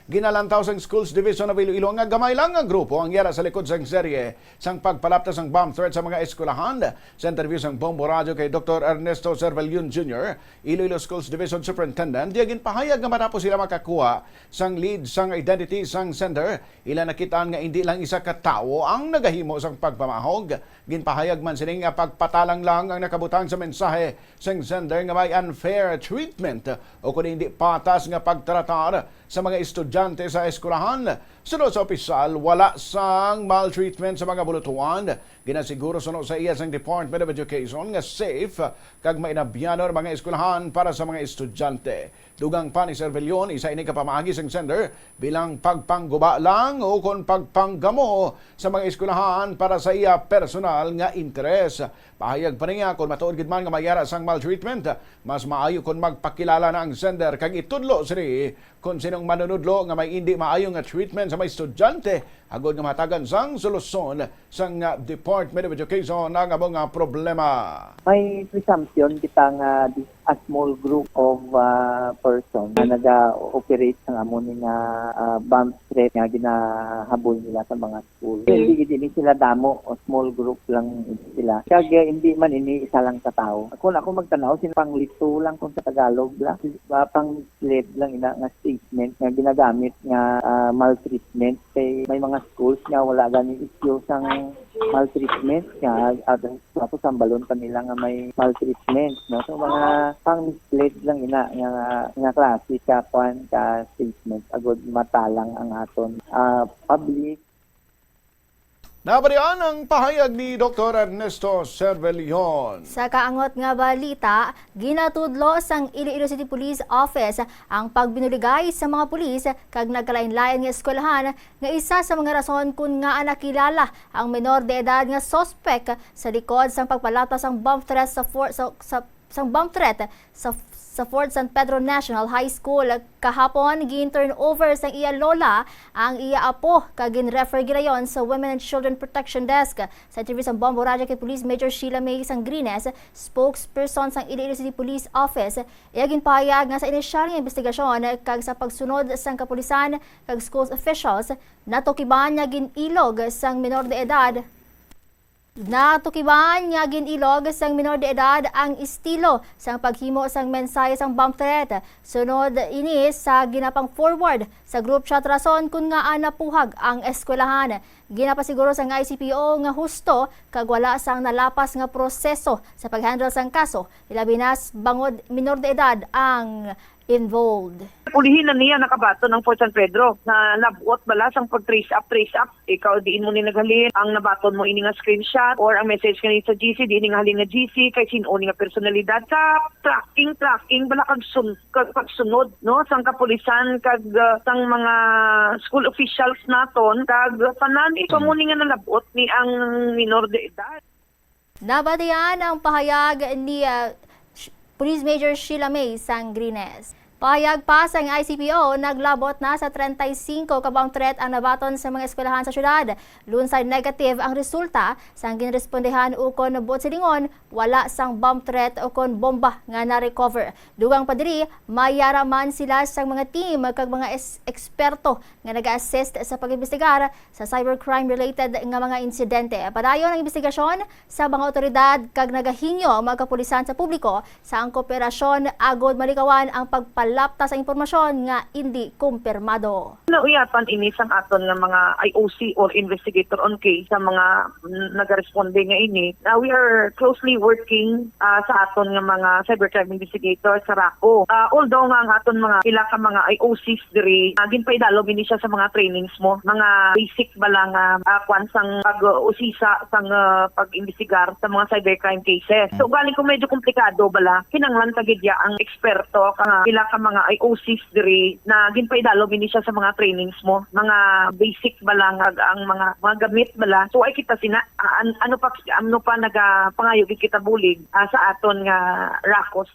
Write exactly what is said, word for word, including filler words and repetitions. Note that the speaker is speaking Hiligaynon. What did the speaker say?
Ginalantaw sang Schools Division of Iloilo nga gamay lang nga grupo ang yara sa likod sang serye sang pagpalapta sang bomb threat sa mga eskwelahan. Sa interview sang Bombo Radyo kay Doktor Ernesto Cervellon Junior, Iloilo Schools Division Superintendent, iya ginpahayag nga matapos sila makakuha sang lead sang identity sang sender, ila nakit-an nga indi lang isa ka tawo ang nagahimo sang pagpamahog. Ginpahayag man sini nga pagpatalang lang ang nakabutang sa mensahe sang sender nga may unfair treatment o kon hindi patas nga pagtratar sa mga estudyante sa eskwelahan. Suno sa opisyal, wala sang maltreatment sa mga bulutuan. Ginasiguro suno sa iya sang Department of Education nga safe kag mainabyanon ang mga eskwelahan para sa mga estudyante. Dugang pa ni Cervellon, isa ini ka pamaagi sang sender bilang pagpangguba lang o kon pagpanggamo sa mga eskwelahan para sa iya personal nga interes. Pahayag pa niya, kon matuod gid man nga may yara sang maltreatment, mas maayo kon magpakilala na ang sender kag itudlo sini kon sinong manunudlo nga may indi maayo nga treatment sa mga estudyante agod nga mahatagan sang solusyon sang, ah, Department of Education ang amo nga problema. May presumption kita nga this a small group of, ah, person nga naga-operate sang amo ni nga, ah, bomb threat nga ginahabol nila sa mga school. Hindi gid ini sila damo, o small group lang ini sila. Kag, eh, hindi man ini isa lang ka tawo. Kung ako magtanaw, sin panglito lang kung sa Tagalog lang, ah, pang-mislead lang ina nga statement nga ginagamit nga, ah, maltreatment. Kay may mga schools nga wala gani issue sang maltreatment nga, at tapos sambalon pa nila nga may maltreatment, no? So, mga pang-mislead lang ina nga, nga klase ka, kwan, ka statement agud matalang ang aton, ah, public. Nabalian ang pahayag ni Doktor Ernesto Cervellon. Sa kaangot nga balita, ginatudlo sang Iloilo City Police Office ang pagbinuligay sa mga pulis kag nagkalain-lain nga eskwelahan nga isa sa mga rason kon ngaa nakilala ang menor de edad nga suspek sa likod sang pagpalapta sang bomb threat sa for-, sa, sa sang bomb threat sa, sa Fort San Pedro National High School. Kahapon, gin-turn over sang iya lola ang iya apo kag gin-refer gilayon sa Women and Children Protection Desk. Sa interview sang Bombo Radyo kay Police Major Sheila May Sangrines, spokesperson sang Iloilo City Police Office, iya ginpahayag nga sa inisyal nga investigasyon kag sa pagsunod sang kapulisan kag schools officials, natukiban nga gin-ilog sang minor de edad Natukiban nga gin-ilog sang minor de edad ang estilo sang paghimo sang mensahe sang bomb threat. Sunod ini sa ginapang-forward sa group chat rason kon ngaa napuhag ang eskwelahan. Ginapasiguro sang I C P O nga husto kag wala sang nalapas nga proseso sa pag-handle sang kaso, ilabi na s-, bangod minor de edad ang involved. Pulihin na niya nakabaton ang Fort San Pedro na nabot bala sang pag-trace up, trace up. Ikaw, diin mo ni naghalin ang nabaton mo ini nga screenshot or ang message nga ni sa G C, diin ni nga halin nga G C, kay sin-o ni nga personalidad. Sa tracking, tracking bala kag sun-, kag pagsunod, no, sang kapulisan kag, ah, sang mga school officials naton kag tanan ito mo ni nga nalabot ni ang minor de edad. Nabatian ang pahayag ni, ah, Sh-, Police Major Sheila May Sangrines. Pahayag pa sang I C P O, naglabot na sa treinta y cinco ka bomb threat ang nabaton sa mga eskwelahan sa syudad. Lunsay negative ang resulta sang ginrespondehan ukon buot silingon, wala sang bomb threat ukon bomba nga na-recover. Dugang pa diri, may yara man sila sang mga team kag mga es-, eksperto nga nag-assist sa pag-imbestigar sa cybercrime-related nga mga insidente. Padayon ang imbestigasyon sa mga awtoridad kag nagahingyo ang mga kapulisan sa publiko sa ang kooperasyon agod malikawan ang pagpalapta sa impormasyon nga indi kumpirmado. Nauyatan ini sang aton nga mga I O C or investigator on case sa mga, mm, nagaresponde nga ini. Now, we are closely working, ah, sa aton nga mga cybercrime investigator sa RACU. Ah, although nga ang aton mga pila ka mga I O Cs diri, ah, ginpaidalom ini siya sa mga trainings mo, mga basic bala nga, ah, kwan sang pag-usisa sang, ah, pag-imbestigar sa mga cybercrime cases. So, galing kung medyo komplikado bala, kinahanglan ta gid ya ang eksperto, ka pila ka mga I O Cs diri na ginpaidalom ini siya sa mga trainings mo, mga basic bala nga ang mga, mga gamit bala. So, ay kita sina, ah, an-, ano pa, ano pa nagapangayo gid kita bulig, ah, sa aton nga RACU.